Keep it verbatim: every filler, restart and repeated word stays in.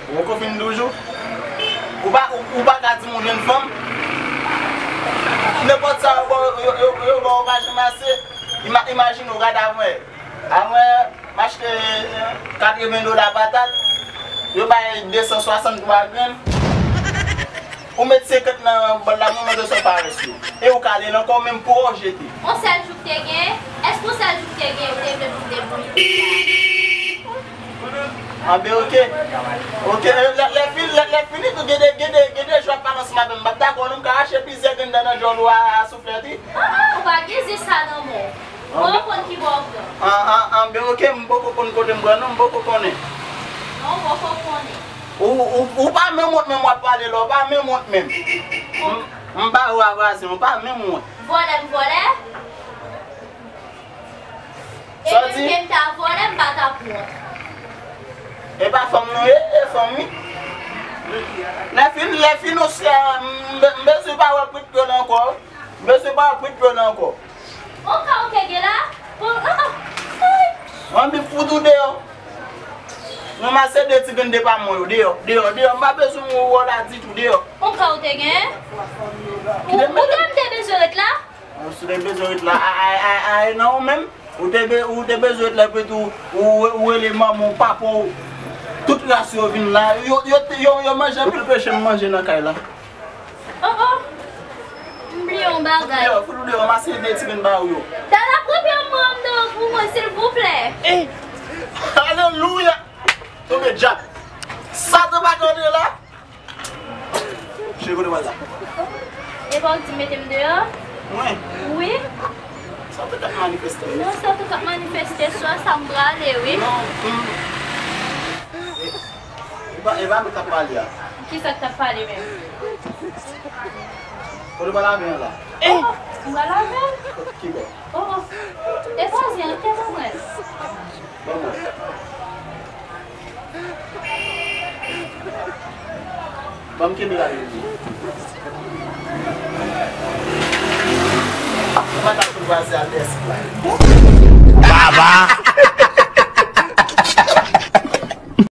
Ou poko fin douz ou? Ou pa, ou, ou pa ka di m ou jwenn fanm? Nenpòt sa yo ba w, yo, yo, yo ba w pa janm ase. Ima-, imajine w, gade avanyè. Avanyè, m achte katreven dola patat, yo bay de san swasanntwa grenn. Ou met senkant nan bòl la, mwen mande sa w pa rès yo. E ou kale l ankò, menm pou w jete. On sèl jou k te gen, èske on sèl jou k te gen, ou te vle pou m te boule? Anben, oke. Oke, lè, lè fin, lè, lè fini tou, gen de, gen de, gen de jou ap pale ansanm avè m. M p ap dakò non, m ka rache plizyè grenn dan nan djòl ou a, a souflèt, wi. Ah, ah, ou pa gen zen sa nan men w. Ou poko konn ki bò w pran. An, an, anben, oke, m poko konn kote m pran non, m poko konnen. Non, ou poko konnen. Ou, ou, ou pa menm wont menm w ap pale la, ou pa menm wont menm. M, m pa w a vwazen, ou pa menm wont. Vòlè m vòlè? E menm ke m ta vòlè, m pa t ap wont. E pa fanm nou ye, e fanm wi. Lè fin, lè fin, osya, m, m bezwen pa wè prit pye w la ankò. M bezwen pa wè prit pye w la ankò. On ka ou te gen la? Bon, ah, ah, ay. Anben fout ou deyò. Ranmase de ti grenn de pa mwen yo, deyò, deyò, deyò. M pa bezwen wè w la ditou, deyò. On ka ou te gen? Ou, ou kwè m te bezwen ret la? Ou si te bezwen ret la, a, a, a, a, e nan ou menm, ou te be-, ou te bezwen ret la, epi tou, ou, ou rele manman w, papa w, tout ras yo vin la, yo, yo, yo, yo manje anpil peche m manje nan kay la. Oh, oh, m bliye yon bagay. Yo, fout ou deyò, ranmase de ti grenn ba ou yo. Dal ap ranpe yon manm nan pou mwen, silvouplè. Alelouya! Tonbe dyab! Satan pa tande la! Cheri, kote w al la? E pa w di mete m deyò? Mwen? Wi. Sa w te k ap manifeste? Non, sa w te k ap manifeste sou a, sa m prale, wi. Non, hmm. E, e pa, e pa nou k ap pale a. Kisa k t ap pale menm? Kote w pral avè l la? Oh, m pral avè l? Ki bò? Oh, oh. E pa zen an, te ban mwen l. Ban mwen. Ban m kenbe la, Lili. Ou pa t ap tou kwaze al dèyè sit la. Baba!